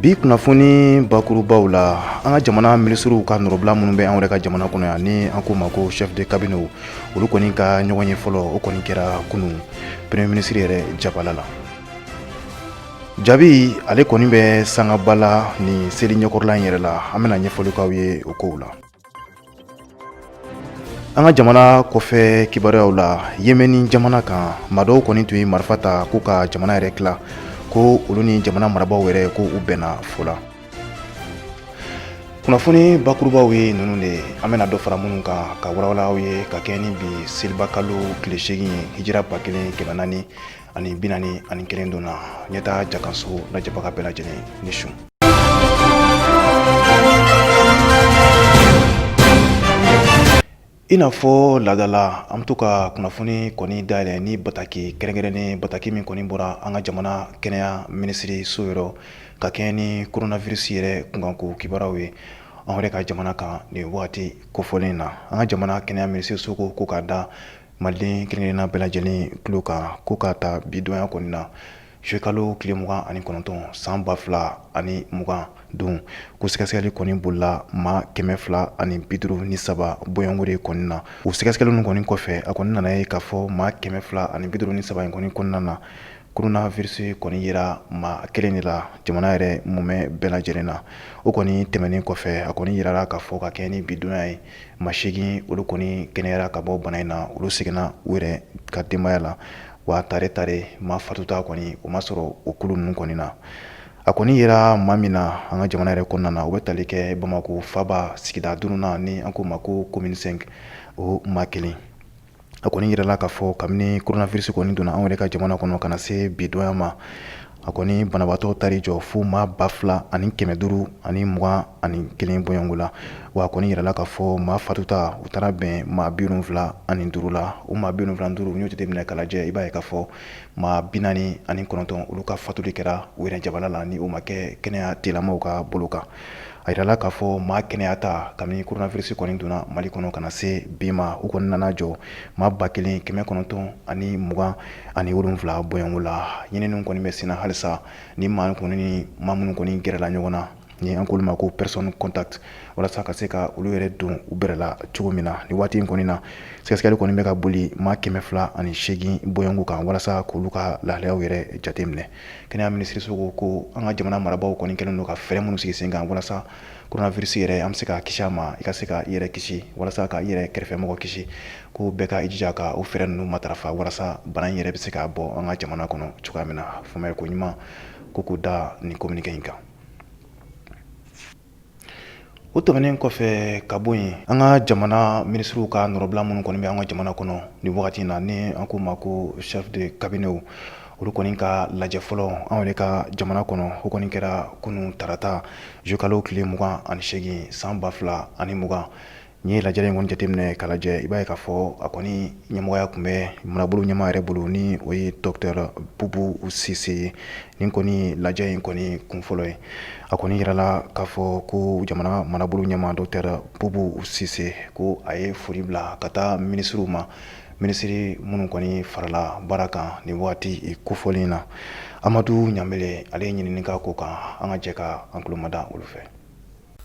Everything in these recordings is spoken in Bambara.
Bi kunnafoni bakurubaw la, an ka jamana minisiriw ka nɔrɔbila minnu bɛ an yɛrɛ ka jamana kɔnɔ yan, ni an k'o ma ko chef de cabinet, olu kɔni ka ɲɔgɔn ye fɔlɔ, o kɔni kɛra kunun premier ministre yɛrɛ jabala la. Jabi ale kɔni bɛ sangaba la nin seli ɲɛkɔrɔla in yɛrɛ la. An bɛna ɲɛfɔli k'aw ye o kow la. An ka jamana kɔfɛ kibaruyaw la, Yemeni jamana kan, maa dɔw kɔni tun ye marifa ta ko ka jamana yɛrɛ tila, ko olu ni jamana marabaaw yɛrɛ ko u bɛnna fo la. Kunnafoni bakurubaw ye ninnu de ye. An bɛna dɔ fara minnu kan ka walawala aw ye ka kɛɲɛ ni bi selibakalo tile 8 ye, hijira 1441 don na. Ɲɛta jakanso lajɛbaga bɛɛ lajɛlen ni su. I n'a fɔ laadala, an bɛ to ka kunnafoni kɔni dayɛlɛ ni bataki kɛrɛnkɛrɛnnen, bataki min kɔni bɔra an ka jamana kɛnɛya minisiri so yɔrɔ ka kɛɲɛ ni coronavirus yɛrɛ kunkanko kibaruyaw ye an yɛrɛ ka jamana kan nin waati kofɔlen na. An ka jamana kɛnɛya minisiri so ko k'a da maliden kelen-kelenna bɛɛ lajɛlen tulo kan ko k'a ta bi donya kɔni na, juillet kalo tile 29 san 2020 don, ko sɛgɛsɛgɛli kɔni bolila maa 253 bɔɲɔgɔnko de kɔni na. O sɛgɛsɛgɛli ninnu kɔni kɔfɛ, a kɔni nana ye k'a fɔ maa 253 in kɔni kɔnɔna na, coronavirus kɔni yera maa kelen de la jamana yɛrɛ mumɛ bɛɛ lajɛlen na. O kɔni tɛmɛnen kɔfɛ, a kɔni yirala k'a fɔ ka kɛɲɛ ni bi donya ye, maa 8, olu kɔni kɛnɛyara ka bɔ bana in na, olu seginna u yɛrɛ ka denbaya la. Wa tare tare, maa fatuta kɔni, o ma sɔrɔ o kulu ninnu kɔni na. A kɔni yera maa min na an ka jamana yɛrɛ kɔnɔna na, o bɛ tali kɛ Bamakɔ faaba sigida duurunan, ni an k'o ma ko commune 5, o maa kelen. A kɔni yirala k'a fɔ kabini coronavirus kɔni donna anw yɛrɛ ka jamana kɔnɔ ka na se bi donya ma, a kɔni banabaatɔ taar'i jɔ fo maa 2521 bɔɲɔgɔnko la. Wa a kɔni yirala k'a fɔ maa fatuta, u taara bɛn maa 75 la. O maa 75, n'i y'o jateminɛ k'a lajɛ, i b'a ye k'a fɔ maa 49, olu ka fatuli kɛra u yɛrɛ jabala la, ni o ma kɛ kɛnɛya tigilamɔgɔw ka bolo kan. A yirala k'a fɔ maa kɛnɛyata kabini coronavirus kɔni donna Mali kɔnɔ ka na se bi ma, u kɔni nana jɔ maa 1927 bɔɲɔgɔnko la. Ɲininiw kɔni bɛ senna halisa ni maa kɔni ni maa minnu kɔni gɛrɛla ɲɔgɔn na, ni an k'olu ma ko personne contact, walasa ka se ka olu yɛrɛ don u bɛrɛ la cogo min na. Ni waati in kɔni na, sɛgɛsɛgɛli kɔni bɛ ka boli maa 208 bɔɲɔgɔnko kan walasa k'olu ka lahalayaw yɛrɛ jateminɛ. Kɛnɛya minisiriso ko ko an ka jamana marabaaw kɔni kɛlen don ka fɛɛrɛ minnu sigi sen kan walasa coronavirus yɛrɛ, an bɛ se ka kisi a ma, i ka se ka i yɛrɛ kisi walasa ka i yɛrɛ kɛrɛfɛmɔgɔ kisi, ko bɛɛ ka i jija ka o fɛɛrɛ ninnu matarafa walasa bana in yɛrɛ bɛ se ka bɔ an ka jamana kɔnɔ cogoya min na. Faamuyali ko ɲuman ko k'u da nin communiqué in kan. O tɛmɛnen kɔfɛ ka bɔ yen, an ka jamana minisiriw ka nɔrɔbila minnu kɔni bɛ an ka jamana kɔnɔ nin wagati in na, ni an k'o ma ko chef de cabinet, olu kɔni ka lajɛ fɔlɔ an yɛrɛ ka jamana kɔnɔ, o kɔni kɛra kunun tarata, juillet kalo tile 28 san 2020. N'i ye lajɛ in kɔni jateminɛ k'a lajɛ, i b'a ye k'a fɔ a kɔni ɲɛmɔgɔya tun bɛ marabolo ɲɛmaa yɛrɛ bolo, ni o ye docteur Bubu Sise ye. Nin kɔni lajɛ in kɔni kun fɔlɔ ye. A kɔni yirala k'a fɔ ko jamana marabolo ɲɛmaa docteur Bubu Sise ko a ye foli bila ka taa minisiriw ma, minisiri minnu kɔni farala baara kan nin waati kofɔlen na. Amadu Ɲanbele, ale ye ɲinini k'a ko kan. An ka jɛ ka an tulo mada olu fɛ.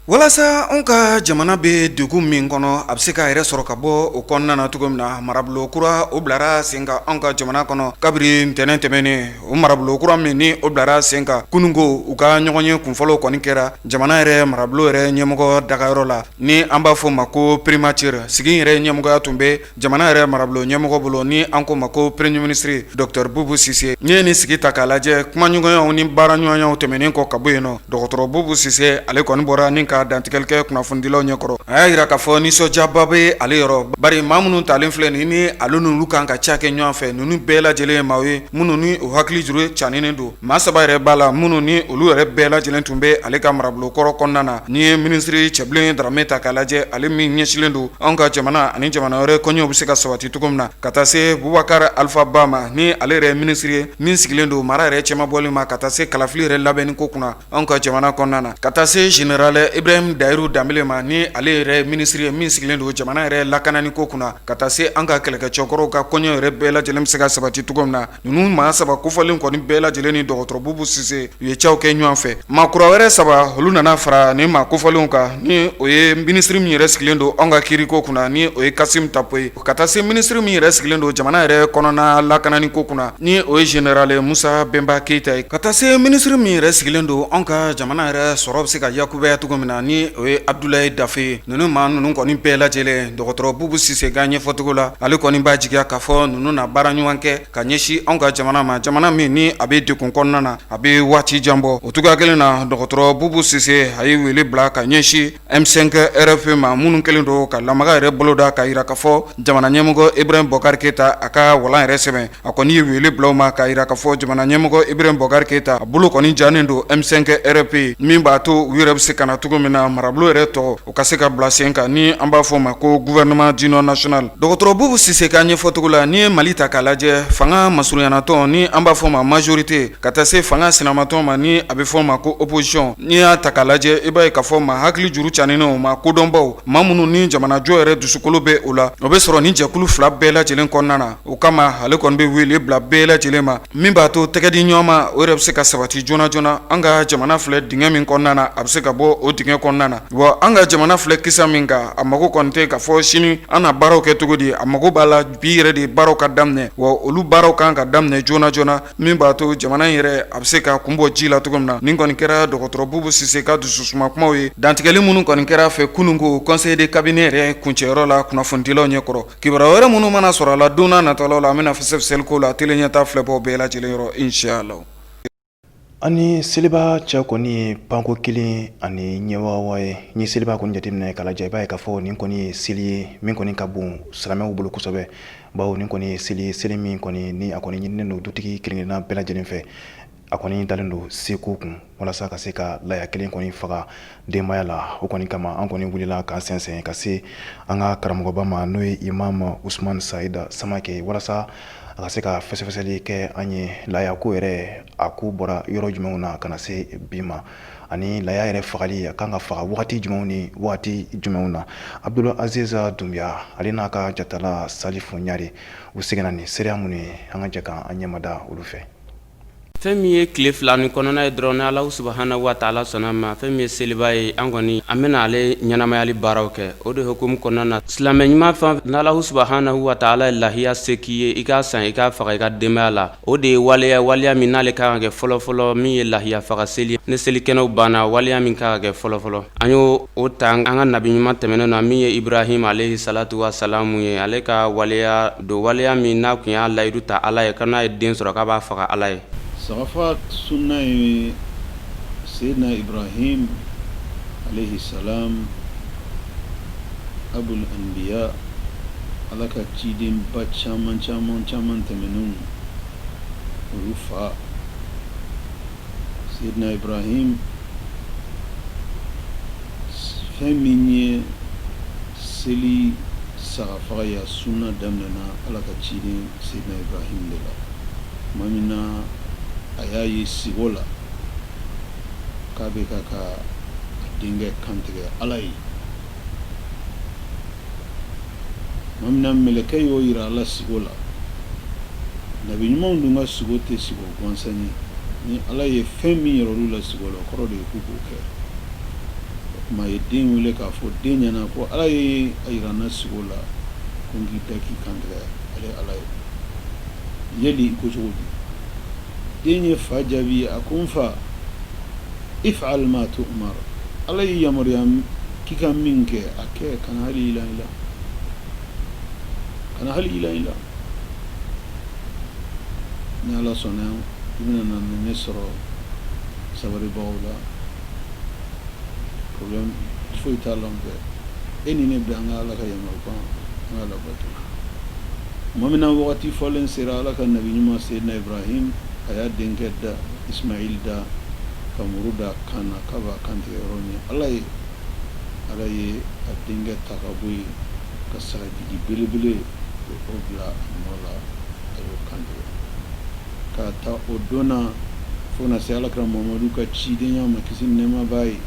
Walasa anw ka jamana bɛ degun min kɔnɔ, a bɛ se k'a yɛrɛ sɔrɔ ka bɔ o kɔnɔna na cogo min na, marabolo kura o bilara sen kan anw ka jamana kɔnɔ kabiri ntɛnɛn tɛmɛnen. O marabolo kura min ni o bilara sen kan kununko, u ka ɲɔgɔnye kunfɔlɔ kɔni kɛra jamana yɛrɛ marabolo yɛrɛ ɲɛmɔgɔ dagayɔrɔ la, ni an b'a fɔ o ma ko primature. Sigi yɛrɛ ɲɛmɔgɔya tun bɛ jamana yɛrɛ marabolo ɲɛmɔgɔ bolo, ni an k'o ma ko premier ministre docteur Bubu Sise. N'i ye nin sigi ta k'a lajɛ, kumaɲɔgɔnyaw ni baaraɲɔgɔnyaw tɛmɛnen kɔ ka bɔ yen nɔ, dɔgɔtɔrɔ Bubu Sise ale kɔni bɔra ni ka dantigɛli kɛ kunnafonidilaw ɲɛkɔrɔ. A y'a jira k'a fɔ nisɔndiyaba bɛ ale yɔrɔ, bari maa minnu talen filɛ nin ni ale n'olu kan ka ca kɛ ɲɔgɔn fɛ, ninnu bɛɛ lajɛlen ye maaw ye minnu ni u hakili juru caaninen don. Maa saba yɛrɛ b'a la minnu ni olu yɛrɛ bɛɛ lajɛlen tun bɛ ale ka marabolo kɔrɔ kɔnɔna na. N'i ye minisiri Cɛbilen Daramɛ ta k'a lajɛ, ale min ɲɛsinlen don anw ka jamana ani jamana wɛrɛ koɲɛw bɛ se ka sabati cogo min na, ka taa se Bubakari Alifa Ba ma, ni ale yɛrɛ minisiri ye min sigilen don mara yɛrɛ cɛmabɔli ma, ka taa se kalafili yɛrɛ labɛnni ko kunna anw ka jamana kɔnɔna na, ka taa se général Ibrahim Ibrahim Dayiru Danbele ma, ni ale yɛrɛ minisiri ye min sigilen don jamana yɛrɛ lakanani ko kunna, ka taa se an ka kɛlɛkɛcɛkɔrɔw ka kɔɲɔ yɛrɛ bɛɛ lajɛlen bɛ se ka sabati cogo min na. Ninnu maa saba kofɔlen kɔni bɛɛ lajɛlen ni dɔgɔtɔrɔ Bubu Sise u ye caw kɛ ɲɔgɔn fɛ. Maa kura wɛrɛ saba, olu nana fara ni maa kofɔlenw kan, ni o ye minisiri min yɛrɛ sigilen don anw ka kiiriko kunna, ni o ye Kasim Tapo ye, ka taa se minisiri min yɛrɛ sigilen don jamana yɛrɛ kɔnɔna lakanani ko kunna, ni o ye général Musa Bɛnba Keyita ye, ka taa se minisiri min yɛrɛ sigilen don anw ka jamana yɛrɛ sɔrɔ bɛ se ka yakubaya cogo min na, ni o ye Abudulayi Dafe ye. Ninnu maa ninnu kɔni bɛɛ lajɛlen, dɔgɔtɔrɔ Bubu Sise ka ɲɛfɔcogo la, ale kɔni b'a jigiya k'a fɔ ninnu na baara ɲuman kɛ ka ɲɛsin anw ka jamana ma, jamana min ni a bɛ degun kɔnɔna na, a bɛ waati jan bɔ. O cogoya kelen na, dɔgɔtɔrɔ Bubu Sise a ye wele bila ka ɲɛsin M5 RFP ma, minnu kɛlen don ka lamaga yɛrɛ boloda ka jira k'a fɔ jamana ɲɛmɔgɔ Ibrahim Bɔkari Keyita a ka walan yɛrɛ sɛbɛn. A kɔni ye wele bila u ma k'a jira k'a fɔ jamana ɲɛmɔgɔ Ibrahim Bɔkari Keyita a bolo kɔni jannen don M5 RFP, min b'a to u yɛrɛ bɛ se ka na cogo min na marabolo yɛrɛ tɔgɔ o ka se ka bila sen kan, ni an b'a fɔ o ma ko gouvernement d'union nationale. Dɔgɔtɔrɔ Bubu Sise ka ɲɛfɔcogo la, n'i ye Mali ta k'a lajɛ, fanga masurunyanatɔn ni an b'a fɔ o ma majorité, ka taa se fanga sinamatɔn ma, ni a bɛ fɔ o ma ko opposition, n'i y'a ta k'a lajɛ, i b'a ye k'a fɔ maa hakili juru canenw, maa kodɔnbaw, maa minnu ni jamanajɔ yɛrɛ dusukolo bɛ o la, o bɛ sɔrɔ ni jɛkulu fila bɛɛ lajɛlen kɔnɔna na. O kama, ale kɔni bɛ wele bila bɛɛ lajɛlen ma, min b'a to tɛgɛ di ɲɔgɔn ma o yɛrɛ bɛ se ka sabati joona joona. An ka jamana filɛ dingɛ min kɔnɔna na, a bɛ se ka bɔ o dingɛ kɔnɔna na. Wa an ka jamana filɛ kisa min kan, a mago kɔni tɛ k'a fɔ sini an na baaraw kɛ cogo di, a mago b'a la bi yɛrɛ de baaraw ka daminɛ. Wa olu baaraw kan ka daminɛ joona joona, min b'a to jamana in yɛrɛ a bɛ se ka kun bɔ ji la cogo min na. Nin kɔni kɛra dɔgɔtɔrɔ Bubu Sise ka dususuma kumaw ye, dantigɛli minnu kɔni kɛra a fɛ kunun ko conseil de cabinet yɛrɛ kuncɛyɔrɔ la kunnafonidilaw ɲɛkɔrɔ. Kibaruya wɛrɛ minnu mana sɔrɔ a la don n'a nataw la, an bɛna fɛsɛfɛsɛli k'o la télé ɲɛta filɛbaw bɛɛ lajɛlen yɔrɔ, inchallah. Ani seliba cɛ kɔni ye panko kelen ani ɲɛwawa ye. Ni seliba kɔni jateminɛ k'a lajɛ, i b'a ye k'a fɔ nin kɔni ye seli ye min kɔni ka bon silamɛw bolo kosɛbɛ, bawo nin kɔni ye seli ye, seli min kɔni ni a kɔni ɲininen don dutigi kelen-kelenna bɛɛ lajɛlen fɛ. A kɔni dalen don seko kun walasa ka se ka laya kelen kɔni faga denbaya la. O kɔni kama, an kɔni wulila k'an sɛnsɛn ka se an ka karamɔgɔba ma, n'o ye Imam Usman Sayida Samakɛ, walasa a ka se ka fɛsɛfɛsɛli kɛ an ye laya ko yɛrɛ, a ko bɔra yɔrɔ jumɛnw na ka na se bi ma, ani laya yɛrɛ fagali a kan ka faga wagati jumɛnw ni wagati jumɛnw na. Abdul Aziz Dunbiya, ale n'a ka jatala Salifu Ɲare, u seginna ni seereya minnu ye, an ka jɛ ka an ɲɛmada olu fɛ. Fɛn min ye tile fila ni kɔnɔna ye dɔrɔn, ni Alahu subahana wa taala sɔnna ma, fɛn min ye seliba ye, an kɔni an bɛna ale ɲɛnamayali baaraw kɛ. O de hukumu kɔnɔna na, silamɛ ɲuman fɛn ni Alahu subahana wa taala ye lahiya se k'i ye, i k'a san, i k'a faga i ka denbaya la, o de ye waleya, waleya min n'ale kan ka kɛ fɔlɔfɔlɔ, min ye lahiya faga seli. Ni selikɛnɛw banna, waleya min kan ka kɛ fɔlɔfɔlɔ, an y'o o ta an ka nabi ɲuman tɛmɛnen na, min ye Ibrahim alehi salatu wa salamu ye. Ale ka waleya don, waleya min n'a tun y'a layidu ta Ala ye, ko n'a ye den sɔrɔ k'a b'a faga Ala ye. Sagafaga sunna ye Seyidina Ibrahim alehi salam abul anbiya, Ala ka cidenba caman caman caman tɛmɛnenw olu fa Seyidina Ibrahim fɛn min ye seli sagafaga ya sunna daminɛna Ala ka ciden Seyidina Ibrahim de la. Tuma min na a y'a ye sigo la k'a bɛ ka ka a denkɛ kantigɛ Ala ye, tuma min na mɛlɛkɛ y'o yira a la sigo la, nabi ɲumanw dun ka sigo tɛ sigo gansan ye. Ni Ala ye fɛn min yira olu la sigo la, o kɔrɔ de ye k'u k'o kɛ. O tuma a ye den wele k'a fɔ den ɲɛna ko Ala ye a yira n na sigo la ko n k'i da k'i kantigɛ ale Ala ye. Yali i ko cogo di? Den ye fa jaabi, a ko n fa, if'al ma tu'mar, Ala y'i yamaruya k'i ka min kɛ, a kɛ, kana hali yila i la, kana hali yila i la. Ni Ala sɔnna, i bɛna na ne sɔrɔ sabaribagaw la. Problème foyi t'a la n fɛ, e ni ne bɛ an ka Ala ka yamaru kan, an ka labato. Tuma min na wagati fɔlen sera, Ala ka nabi ɲuman Seyidina Ibrahim, a y'a denkɛ da Ismail da ka muru da kan na k'a b'a kantigɛ yɔrɔ min. Ala ye a denkɛ ta ka bɔ yen ka sagajigi belebele o bila a nɔ la, a y'o kantigɛ. K'a ta o don na fo na se Alakira Mamadu ka cidenya ma, kisi ni nɛɛma b'a ye.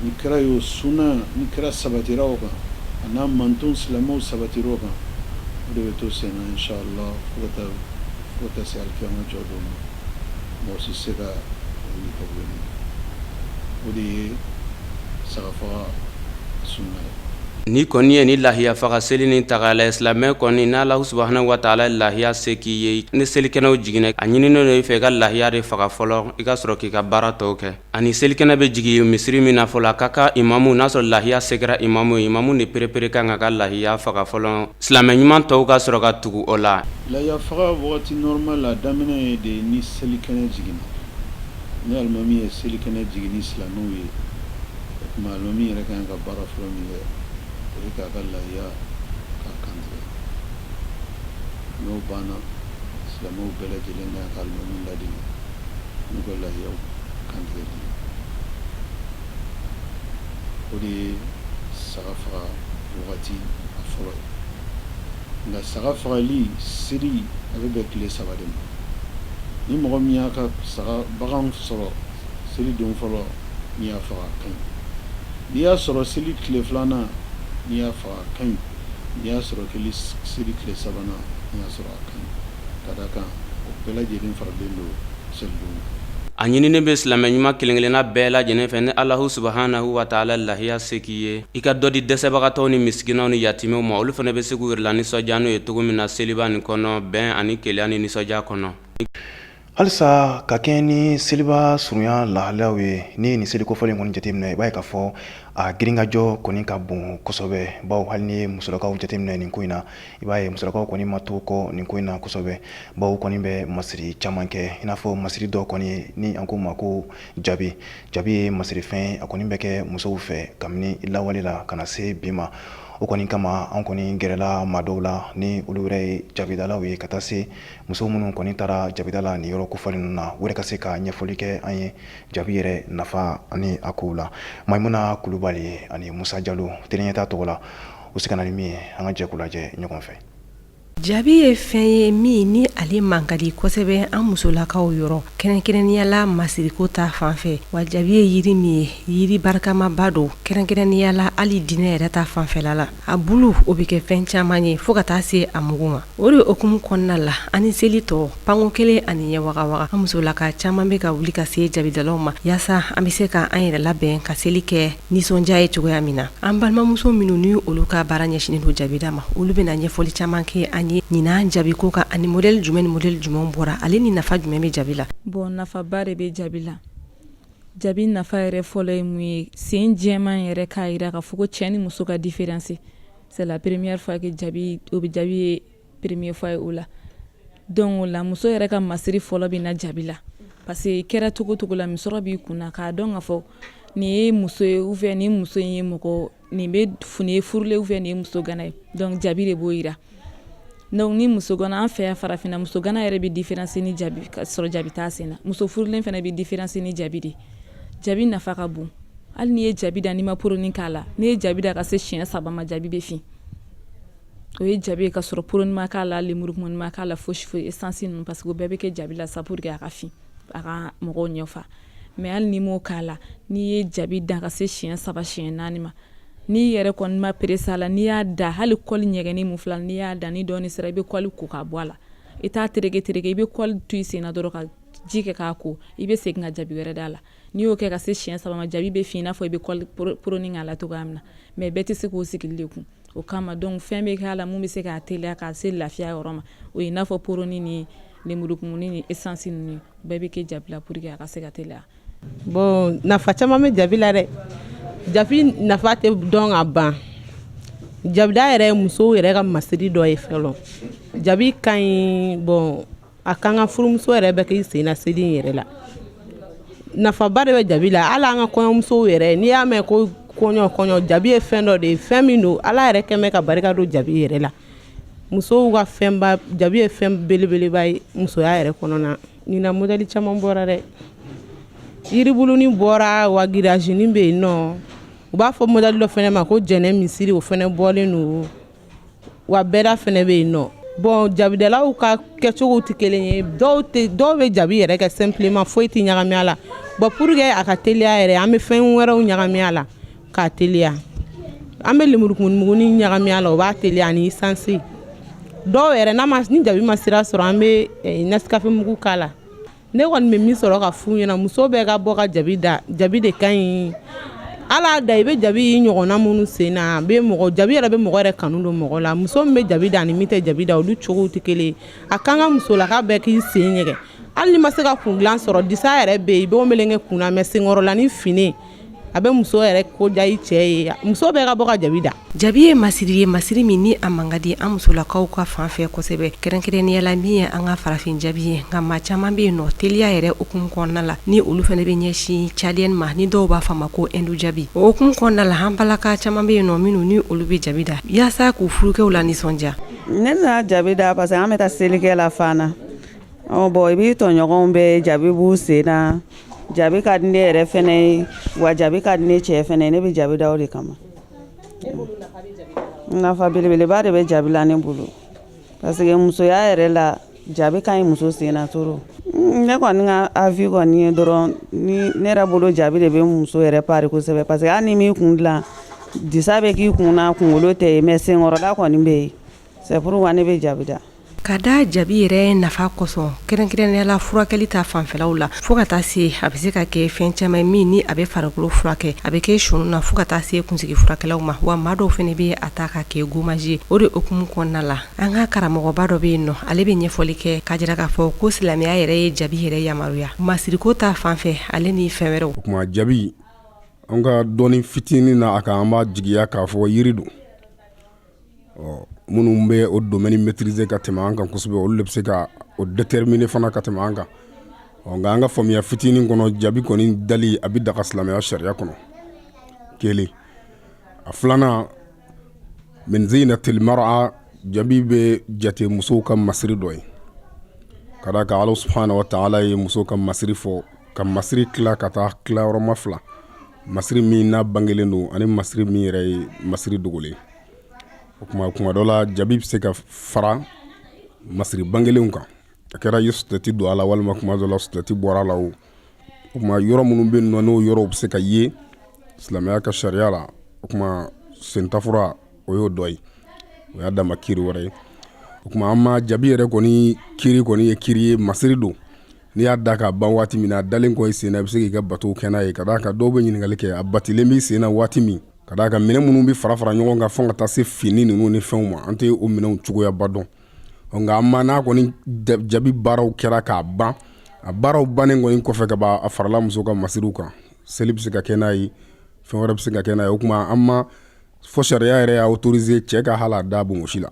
Ni kira y'o sunna, ni kira sabatira o kan, a n'a manton silamɛw sabatira o kan, o de bɛ to sen na inshallah fo ka taa se alikiyama jɔ don ma. Mɔgɔ si tɛ se ka wuli ka bɔ yen. O de ye sagafaga sunna ye. Ni kɔni ye ni lahiya faga seli ni ta la, silamɛ kɔni, n'Ala subahana wa taala lahiya se k'i ye, ni selikɛnɛw jiginna, a ɲininen don i fɛ i ka lahiya de faga fɔlɔ, i ka sɔrɔ k'i ka baara tɔw kɛ. Ani selikɛnɛ bɛ jigin misiri min na fɔlɔ, a ka kan imamu, n'a sɔrɔ lahiya se kɛra imamu ye, imamu de perepere kan ka ka lahiya faga fɔlɔ, silamɛ ɲuman tɔw ka sɔrɔ ka tugu o la. Lahiya faga wagati normal la, daminɛ ye de ni selikɛnɛ jiginna. Ni alimami ye selikɛnɛ jigin ni silamɛw ye, o tuma alimami yɛrɛ ka kan ka baara fɔlɔ min kɛ, o ye k'a ka lahiya k'a kantigɛ. N'o banna, silamɛw bɛɛ lajɛlen ka kan ka alimami ladege n'u ka lahiyaw kantigɛli ye. O de ye saga faga wagati a fɔlɔ ye. Nka saga fagali seli, a bɛ bɛn tile 3 de ma. Ni mɔgɔ min y'a ka saga bagan sɔrɔ seli don fɔlɔ, n'i y'a faga, a ka ɲi. N'i y'a sɔrɔ seli tile filanan, n'i y'a faga, a ka ɲi. N'i y'a sɔrɔ seli tile sabanan, n'i y'a sɔrɔ, a ka ɲi, ka da kan o bɛɛ lajɛlen faralen don selidon. A ɲininen bɛ silamɛ ɲuman kelenkelenna bɛɛ lajɛlen fɛ, ni Alahu subahanahu wa taala lahiya se k'i ye, i ka dɔ di dɛsɛbagatɔw ni misikinaw ni yatimɛw ma. Olu fana bɛ se k'u yɛrɛ la nisɔndiya n'o ye cogo min na seliba nin kɔnɔ, bɛn ani kelenya ni nisɔndiya kɔnɔ. Halisa ka kɛ ni seliba surunya lahalaw ye, ni nin seli kofɔlen kɔni jateminɛ, i b'a ye k'a fɔ a girinkajɔ kɔni ka bon kosɛbɛ, bawo hali ni ye musolakaw jateminɛ nin ko in na, i b'a ye musolakaw kɔni ma to kɔ nin ko in na kosɛbɛ, bawo kɔni bɛ masiri caman kɛ, i n'a fɔ masiri dɔ kɔni ni an ko ma ko jabi. Jabi ye masirifɛn, a kɔni bɛ kɛ musow fɛ kabini lawale la ka na se bi ma. O kɔni kama, an kɔni gɛrɛla maa dɔw la ni olu yɛrɛ ye jabidalaw ye, ka taa se muso minnu kɔni taara jabida la nin yɔrɔ kofɔlen ninnu na, u yɛrɛ ka se ka ɲɛfɔli kɛ an ye jabi yɛrɛ nafa ani a kow la. Maimuna Kulubali ani Musa Jalo, Teleɲɛta tɔgɔ la, u se ka na ni min ye, an ka jɛ k'u lajɛ ɲɔgɔn fɛ. Jabi ye fɛn ye min ni ale man ka di kosɛbɛ an musolakaw yɔrɔ, kɛrɛnkɛrɛnnenya la masiriko ta fan fɛ. Wa jabi ye yiri min ye, yiri barikamaba don, kɛrɛnkɛrɛnnenya la hali diinɛ yɛrɛ ta fanfɛla la. A bulu, o bɛ kɛ fɛn caman ye, fo ka taa se a mugu ma. O de hukumu kɔnɔna la, ani seli tɔ panko kelen ani ɲɛ waga an musolaka caman bɛ ka wuli ka se jabidalaw ma, yaasa an bɛ se ka an yɛrɛ labɛn ka seli kɛ nisɔndiya ye cogoya min na. An balimamuso minnu ni olu ka baara ɲɛsinnen don jabida ma, olu bɛna ɲɛfɔli caman kɛ an ye ɲinan jabiko kan, ani modèle jumɛn ni modèle jumɛn bɔra, ale ni nafa jumɛn bɛ jabi la. Bon, nafaba de bɛ jabi la. Jabi nafa yɛrɛ fɔlɔ ye mun ye? Sen jɛman yɛrɛ k'a jira k'a fɔ ko cɛ ni muso ka différence. C'est la première fois que jabi, o bɛ jabi ye première fois ye o la. Donc o la, muso yɛrɛ ka masiri fɔlɔ bɛ na jabi la, parce que kɛra cogo cogo la, musɔrɔ b'i kun na k'a dɔn k'a fɔ nin ye muso ye, ou bien nin muso in ye mɔgɔ nin bɛ nin ye furulen, ou bien nin ye muso gana ye. Donc jabi de b'o jira. Donc ni muso gana, an fɛ yan farafinna, muso gana yɛrɛ bɛ différence ni jabi ka sɔrɔ jabi t'a sen na. Muso furulen fana bɛ différence ni jabi de. Jabi nafa ka bon. Hali n'i ye jabi da, n'i ma poroni k'a la, n'i ye jabi da ka se siɲɛ 3 ma, jabi bɛ fin. O ye jabi ye ka sɔrɔ poroni ma k'a la, lemurukumuni ma k'a la, fosi foyi, essence ninnu, parce que o bɛɛ bɛ kɛ jabi la sa pour que a ka fin, a ka mɔgɔw ɲɛfa. Mais hali n'i m'o k'a la, n'i ye jabi da ka se siɲɛ 3, siɲɛ 4 ma, n'i yɛrɛ kɔni ma pressé a la, n'i y'a da, hali kɔli ɲɛgɛnni mun filɛ, n'i y'a da, ni dɔɔni sera, i bɛ kɔli ko k'a bɔ a la. I t'a tereke tereke, i bɛ kɔli to i sen na dɔrɔn ka ji kɛ k'a ko, i bɛ segin ka jabi wɛrɛ d'a la. N'i y'o kɛ ka se siɲɛ 3 ma, jabi bɛ fin i n'a fɔ i bɛ kɔli poroni k'a la cogoya min na. Mais bɛɛ tɛ se k'o sigili de kun o kama. Donc fɛn bɛ k'a la mun bɛ se k'a teliya k'a se lafiya yɔrɔ ma, o ye i n'a fɔ poroni ni lemurukumuni ni essence ninnu, bɛɛ bɛ kɛ jabi la pour que a ka se ka teliya. Bon, nafa caman bɛ jabi la dɛ. Jabi nafa tɛ dɔn ka ban. Jabida yɛrɛ ye musow yɛrɛ ka masiri dɔ ye fɔlɔ. Jabi ka ɲi. Bon, a kan ka furumuso yɛrɛ bɛ k'i sen na seli in yɛrɛ la. Nafaba de bɛ jabi la. Hali an ka kɔɲɔmusow yɛrɛ, n'i y'a mɛn ko kɔɲɔ kɔɲɔ, jabi ye fɛn dɔ de ye, fɛn min don Ala yɛrɛ kɛn bɛ ka barika don jabi yɛrɛ la. Musow ka fɛnba, jabi ye fɛn belebeleba ye musoya yɛrɛ kɔnɔna. Ɲinan modèle caman bɔra dɛ. Yiribulunin bɔra wa, girajinin bɛ yen nɔ. U b'a fɔ modèle dɔ fɛnɛ ma ko jɛnɛ misiri, o fɛnɛ bɔlen don wa. Bɛɛda fɛnɛ bɛ yen nɔ. Bon, jabidalaw ka kɛcogow tɛ kelen ye. Dɔw tɛ, dɔw bɛ jabi yɛrɛ kɛ simplement, foyi tɛ ɲagami a la. Bon, pour que a ka teliya yɛrɛ, an bɛ fɛn wɛrɛw ɲagami a la k'a teliya. An bɛ lemurukumuni ɲagami a la, o b'a teliya, ani essence. Dɔw yɛrɛ, n'a ma, ni jabi ma sira sɔrɔ, an bɛ Nescafé mugu k'a la. Ne kɔni bɛ min sɔrɔ ka f'u ɲɛna, muso bɛɛ ka bɔ ka jabi da. Jabi de ka ɲi. Ala da i bɛ jabi i ɲɔgɔnna minnu sen na, a bɛ mɔgɔ, jabi yɛrɛ bɛ mɔgɔ yɛrɛ kanu don mɔgɔ la. Muso min bɛ jabi da ani min tɛ jabi da, olu cogow tɛ kelen ye. A kan ka musolaka bɛɛ k'i sen ɲɛgɛn. Hali n'i ma se ka kun dilan sɔrɔ, disa yɛrɛ bɛ yen, i b'o meleke kun na, mais senkɔrɔla ni fini, a bɛ muso yɛrɛ ko diya i cɛ ye. Muso bɛɛ ka bɔ ka jabi da. Jabi ye masiri ye, masiri min ni a man ka di an musolakaw ka fan fɛ kosɛbɛ, kɛrɛnkɛrɛnnenya la min ye an ka farafin jabi ye. Nka maa caman bɛ yen nɔ, teliya yɛrɛ hukumu kɔnɔna la, ni olu fana bɛ ɲɛsin tchadienne ma, ni dɔw b'a fɔ a ma ko hindu jabi. O hukumu kɔnɔna la, an balaka caman bɛ yen nɔ minnu ni olu bɛ jabi da yaasa k'u furukɛw la nisɔndiya. Ne nana jabi da parce que an bɛ taa selikɛ la Fana. Bon, i b'i tɔɲɔgɔnw bɛɛ, jabi b'u sen na. Jabi ka di ne yɛrɛ fɛnɛ ye, wa jabi ka di ne cɛ fɛnɛ ye. Ne bɛ jabi da o de kama. Nafa belebeleba de bɛ jabi la ne bolo, parce que musoya yɛrɛ la, jabi ka ɲi muso sen na trop. Ne kɔni ka avis kɔni ye dɔrɔn ni ne yɛrɛ bolo, jabi de bɛ muso yɛrɛ pari kosɛbɛ, parce que hali ni m'i kun dilan, disa bɛ k'i kun na, kunkolo tɛ yen, mais senkɔrɔla kɔni bɛ yen. C'est pourquoi ne bɛ jabi da. Ka da jabi yɛrɛ nafa kosɔn, kɛrɛnkɛrɛnnenya la furakɛli ta fanfɛlaw la, fo ka taa se a bɛ se ka kɛ fɛn caman min ni a bɛ farikolo furakɛ, a bɛ kɛ sunu na, fo ka taa se kunsigi furakɛlaw ma. Wa maa dɔw fana bɛ a ta ka kɛ gommage ye. O de hukumu kɔnɔna la, an ka karamɔgɔba dɔ bɛ yen nɔ, ale bɛ ɲɛfɔli kɛ k'a jira k'a fɔ ko silamɛya yɛrɛ ye jabi yɛrɛ yamaruya masiriko ta fanfɛ, ale ni fɛn wɛrɛw. O tuma jabi, an ka dɔnni fitinin na a kan, an b'a jigiya k'a fɔ yiri don. Ɔ, minnu bɛ o domaine maîtriser ka tɛmɛ an kan kosɛbɛ, olu de bɛ se ka o déterminer fana ka tɛmɛ an kan. Ɔ, nka an ka faamuya fitinin kɔnɔ, jabi kɔni dali, a bɛ daga silamɛya sariya kɔnɔ, kelen. A filanan, min zinatil mar'a, jabi bɛ jate musow ka masiri dɔ ye, ka d'a kan Ala subhanahu wa ta'ala ye muso ka masiri fɔ, ka masiri tila ka taa tilayɔrɔma fila: masiri min n'a bangelen don, ani masiri min yɛrɛ ye masiri dogolen. O tuma, kuma dɔ la, jabi bɛ se ka fara masiri bangelenw kan, a kɛra i sutɛti don a la, walima kuma dɔ la sutɛti bɔra a la. O tuma, yɔrɔ minnu bɛ yen nɔ, n'o yɔrɔw bɛ se ka ye silamɛya ka sariya la, o tuma sentafura, o y'o dɔ ye, o y'a dama kiri wɛrɛ ye. O tuma, an ma jabi yɛrɛ kɔni, kiri kɔni ye kiri ye, masiri don. N'i y'a da k'a ban waati min na, a dalen kɔ i sen na, i bɛ se k'i ka bato kɛ n'a ye, ka d'a kan dɔw bɛ ɲininkali kɛ a batilen b'i sen na waati min, ka d'a kan minɛn minnu bɛ fara fara ɲɔgɔn kan fo ka taa se fini ninnu ni fɛnw ma, an tɛ o minɛnw cogoyaba dɔn. Nka an ma n'a kɔni jabi baaraw kɛra k'a ban, a baaraw bannen kɔni kɔfɛ ka ban, a farala muso ka masiriw kan, seli bɛ se ka kɛ n'a ye, fɛn wɛrɛ bɛ se ka kɛ n'a ye. O tuma, an ma fɔ sariya yɛrɛ y'a autoriser cɛ ka hala da bonbonsi la.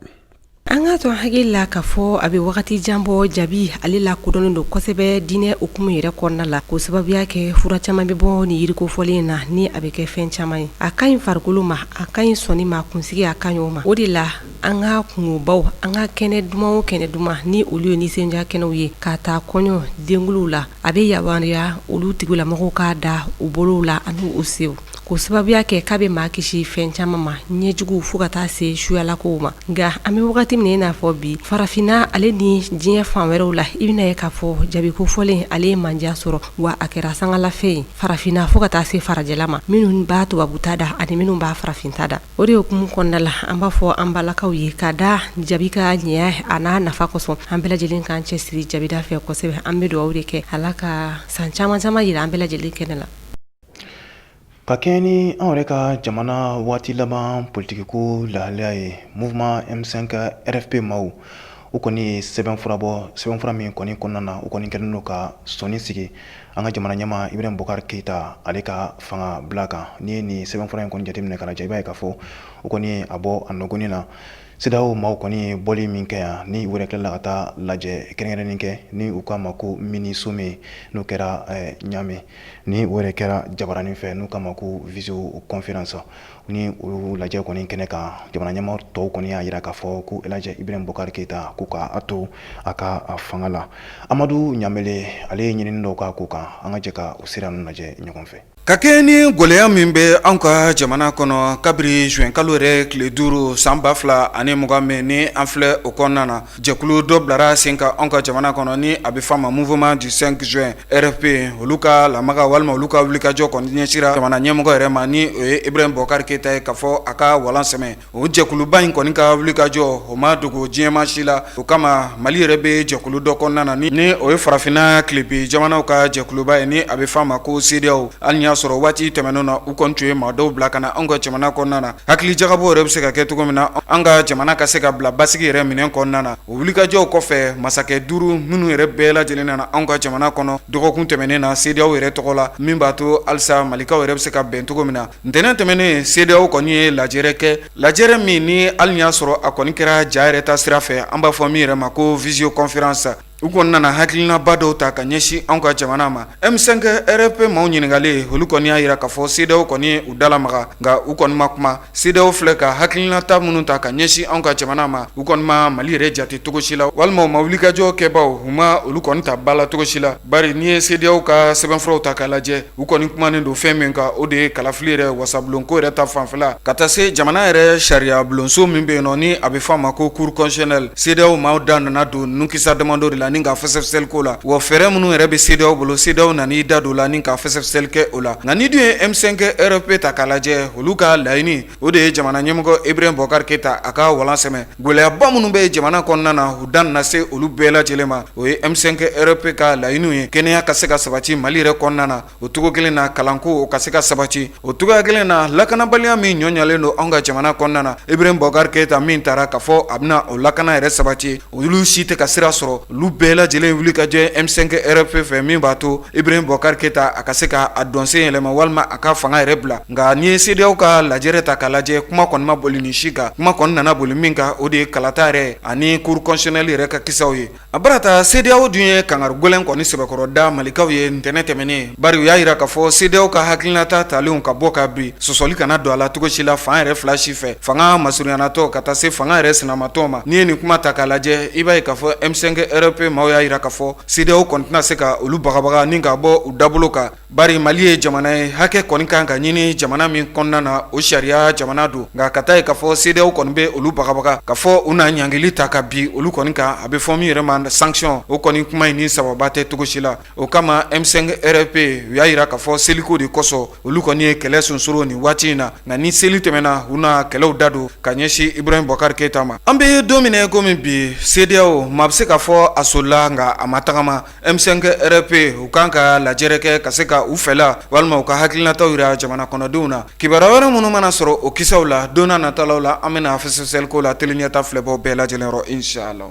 An k'a to hakili la k'a fɔ a bɛ wagati jan bɔ, jabi ale lakodɔnnen don kosɛbɛ diinɛ hukumu yɛrɛ kɔnɔna la, k'o sababuya kɛ fura caman bɛ bɔ ni yiriko fɔlen in na, ni a bɛ kɛ fɛn caman ye. A ka ɲi farikolo ma, a ka ɲi sɔni ma, kunsigi a ka ɲi o ma. O de la, an ka kungobaw, an ka kɛnɛ duman o kɛnɛ duman, ni olu ye nisɔndiya kɛnɛw ye, ka taa kɔɲɔ denkundiw la, a bɛ yamaruya olu tigilamɔgɔw k'a da u bolow la ani u senw, k'o sababuya kɛ k'a bɛ maa kisi fɛn caman ma, ɲɛjugu fo ka taa se suyalakow ma. Nka an bɛ wagati min na i n'a fɔ bi, farafinna ale ni diɲɛ fan wɛrɛw la, i bɛna ye k'a fɔ jabiko fɔlen ale ye mandiya sɔrɔ, wa a kɛra sangalafɛn ye farafinna fo ka taa se farajɛla ma, minnu b'a tubabuta da ani minnu b'a farafinta da. O de hukumu kɔnɔna la, an b'a fɔ an balakaw ye, ka da jabi ka ɲɛya a n'a nafa kosɔn, an bɛɛ lajɛlen k'an cɛsiri jabida fɛ kosɛbɛ. An bɛ dugawu de kɛ, Ala ka san caman caman jira an bɛɛ lajɛlen kɛnɛ la. Ka kɛɲɛ ni anw yɛrɛ ka jamana waati laban politikiko lahalaya ye, mouvement M5 RFP maaw, u kɔni ye sɛbɛnfura bɔ, sɛbɛnfura min kɔni kɔnɔna na, u kɔni kɛlen don ka sɔnni sigi an ka jamana ɲɛmaa Ibrahim Boubacar Keita, ale ka fanga bila kan. N'i ye nin sɛbɛnfura in kɔni jateminɛ ka lajɛ, i b'a ye k'a fɔ u kɔni ye a bɔ a nɔgɔnin na. CEDEAO maaw kɔni ye bɔli min kɛ yan, ni u yɛrɛ tilala ka taa lajɛ kɛrɛnkɛrɛnnen kɛ, ni u k'a ma ko mini sommet, n'o kɛra Ɲame, ni o yɛrɛ kɛra jabaranin fɛ, n'u k'a ma ko visio conférence. Ni o lajɛ kɔni kɛnɛ kan, jamana ɲɛmaa tɔw kɔni y'a jira k'a fɔ ko El Hadj Ibrahim Boubacar Keita, ko k'a to a ka fanga la. Amadu Ɲamele, ale ye ɲinini dɔw k'a ko kan. An ka jɛ ka o sira ninnu lajɛ ɲɔgɔn fɛ. Ka kɛɲɛ ni gɛlɛya min bɛ anw ka jamana kɔnɔ kabiri juin kalo yɛrɛ tile 5 san 2020 min ni an filɛ o kɔnɔna na, jɛkulu dɔ bilara sen kan anw ka jamana kɔnɔ ni a bɛ f'a ma mouvement du 5 juin RFP. Olu ka lamaga walima olu ka wulikajɔ kɔni ɲɛsira jamana ɲɛmɔgɔ yɛrɛ ma, ni o ye Ibrahim Boubacar Keita ye, k'a fɔ a ka walan sɛmɛ. O jɛkuluba in kɔni ka wulikajɔ, o ma dogo diɲɛmaa si la. O kama, Mali yɛrɛ bɛ jɛkulu dɔ kɔnɔna na, ni o ye farafinna tilebin jamanaw ka jɛkuluba ye, ni a bɛ f'a ma ko CEDEAO. Hali y'a sɔrɔ waati tɛmɛnen na, u kɔni tun ye maa dɔw bila ka na anw ka jamana kɔnɔna na, hakili jagabɔ yɛrɛ bɛ se ka kɛ cogo min na an ka jamana ka se ka bila basigi yɛrɛ minɛn kɔnɔna na. O wulikajɔw kɔfɛ, masakɛ 5 minnu yɛrɛ bɛɛ lajɛlen nana anw ka jamana kɔnɔ dɔgɔkun tɛmɛnen na CEDEAO yɛrɛ tɔgɔ la, min b'a to halisa malikaw yɛrɛ bɛ se ka bɛn cogo min na. Ntɛnɛn tɛmɛnen, CEDEAO kɔni ye lajɛrɛ kɛ, lajɛrɛ min ni hali y'a sɔrɔ a kɔni kɛra ja yɛrɛ ta sira fɛ, an b'a fɔ min yɛrɛ ma ko visioconférence. U kɔni nana hakilinaba dɔw ta ka ɲɛsin anw ka jamana ma. M5 RFP maaw ɲininkalen, olu kɔni y'a jira k'a fɔ CEDEAO kɔni ye u dalamaga, nka u kɔni ma kuma. CEDEAO filɛ ka hakilinata minnu ta ka ɲɛsin anw ka jamana ma, u kɔni ma Mali yɛrɛ jate cogo si la, walima u ma wulikajɔ kɛbaw, u ma olu kɔni ta ba la cogo si la. Bari n'i ye CEDEAO ka sɛbɛnfuraw ta k'a lajɛ, u kɔni kumanen don fɛn min kan, o de ye kalafili yɛrɛ wasabulonko yɛrɛ ta fanfɛla, ka taa se jamana yɛrɛ sariya bulonso min bɛ yen nɔ, ni a bɛ f'a ma ko cour constitutionnelle. CEDEAO maaw da nana don ninnu kisa damadɔ de la ni ka fɛsɛfɛsɛli k'o la. Wa fɛɛrɛ minnu yɛrɛ bɛ CEDEAO bolo, CEDEAO nana i da don la ni ka fɛsɛfɛsɛli kɛ o la. Nka ni dun ye M5 RFP ta k'a lajɛ, olu ka laɲini, o de ye jamana ɲɛmɔgɔ Ibrahim Boubacar Keita a ka walan sɛmɛ. Gɛlɛyaba minnu bɛ jamana kɔnɔna na, u da nana se olu bɛɛ lajɛlen ma. O ye M5 RFP ka laɲiniw ye: kɛnɛya ka se ka sabati Mali yɛrɛ kɔnɔna na, o cogo kelen na kalanko o ka se ka sabati, o cogoya kelen na lakanabaliya min ɲɔɲalen don anw ka jamana kɔnɔna na, Ibrahim Boubacar Keita min taara k'a fɔ a bɛna o lakana yɛrɛ sabati, olu si tɛ ka sira sɔrɔ. Olu bɛɛ lajɛlen wuli ka jɛ M5 RFP fɛ, min b'a to Ibrahim Boubacar Keita a ka se ka a dɔnsen yɛlɛma walima a ka fanga yɛrɛ bila. Nka n'i ye CEDEAO ka lajɛrɛ ta k'a lajɛ, kuma kɔni ma boli nin si kan. Kuma kɔni nana boli min kan, o de ye kalata yɛrɛ ani cour constitutionnelle yɛrɛ ka kisaw ye. A barata CEDEAO dun ye kangari gɛlɛn kɔni sɛbɛkɔrɔ da malikaw ye ntɛnɛn tɛmɛnen, bari u y'a jira k'a fɔ CEDEAO ka hakilinata talenw ka bɔ ka bin, sɔsɔli kana don a la cogo si la fan yɛrɛ fila si fɛ, fanga masurunyanatɔ ka taa se fanga yɛrɛ sinamatɔ ma. N'i ye nin kuma ta k'a lajɛ, i b'a ye k'a fɔ M5 RFP maaw y'a jira k'a fɔ CEDEAO kɔni tɛna se ka olu bagabaga ni ka bɔ u dabolo kan, bari Mali ye jamana ye, hakɛ kɔni kan ka ɲini jamana min kɔnɔna na, o sariya jamana don. Nka ka taa ye k'a fɔ CEDEAO kɔni bɛ olu bagabaga k'a fɔ u na ɲangili ta ka bin olu kɔni kan, a bɛ fɔ min yɛrɛ ma sanction, o kɔni kuma in ni sababa tɛ cogo si la. O kama, M5 RFP u y'a jira k'a fɔ seliko de kosɔn olu kɔni ye kɛlɛ sonsoro nin waati in na. Nka ni seli tɛmɛna, u na kɛlɛw da don ka ɲɛsin Ibrahim Boubacar Keita ma. An bɛ don min na komi bi, CEDEAO maa bɛ se k'a fɔ a solila, nka a ma tagama. M5 RFP u kan ka lajɛrɛ kɛ ka se ka u fɛla walima u ka hakilinataw jira jamana kɔnɔdenw na. Kibaruya wɛrɛ minnu mana sɔrɔ o kisaw la don nataw la, an bɛna fɛsɛfɛsɛli ko la teliɲɛta filɛbɔ bɛɛ lajɛlen yɔrɔ, inshallah.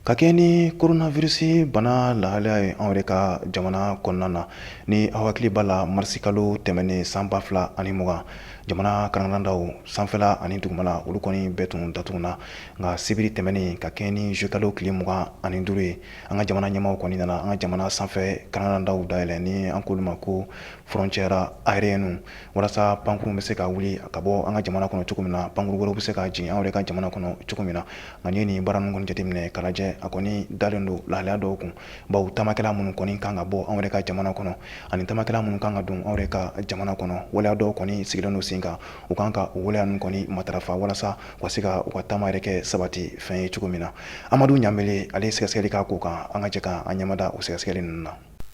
Ka kɛ ni coronavirus bana lahalaya ye anw yɛrɛ ka jamana kɔnɔna na, ni aw hakili b'a la, marisikalo tɛmɛnen san 2020, jamana kandaw sanfɛla ani dugumala, olu kɔni bɛɛ tun datuguna. Nka sibiri tɛmɛnen, ka kɛ ni zuwɛnkalo tile 25 ye, an ka jamana ɲɛmaaw kɔni nana an ka jamana sanfɛ kandaw dayɛlɛ, ni an k'olu ma ko frontière aérienne, walasa pankurun bɛ se ka wuli ka bɔ an ka jamana kɔnɔ cogo min na, pankuru wɛrɛw bɛ se ka jigin an yɛrɛ ka jamana kɔnɔ cogo min na. Nka n'i ye nin baara ninnu kɔni jateminɛ k'a lajɛ, a kɔni dalen don lahalaya dɔw kun, bawo taamakɛla minnu kɔni kan ka bɔ an yɛrɛ ka jamana kɔnɔ ani taamakɛla minnu kan ka don an yɛrɛ ka jamana kɔnɔ, waleya dɔw kɔni sigilen don sen kan. U kan ka o waleya ninnu kɔni matarafa walasa u ka se ka u ka taama yɛrɛ kɛ sabati fɛn ye cogo min na. Amadu Ɲanbele, ale ye sɛgɛsɛgɛli k'a ko kan. An ka jɛ ka an ɲɛmada o sɛgɛsɛgɛli ninnu na.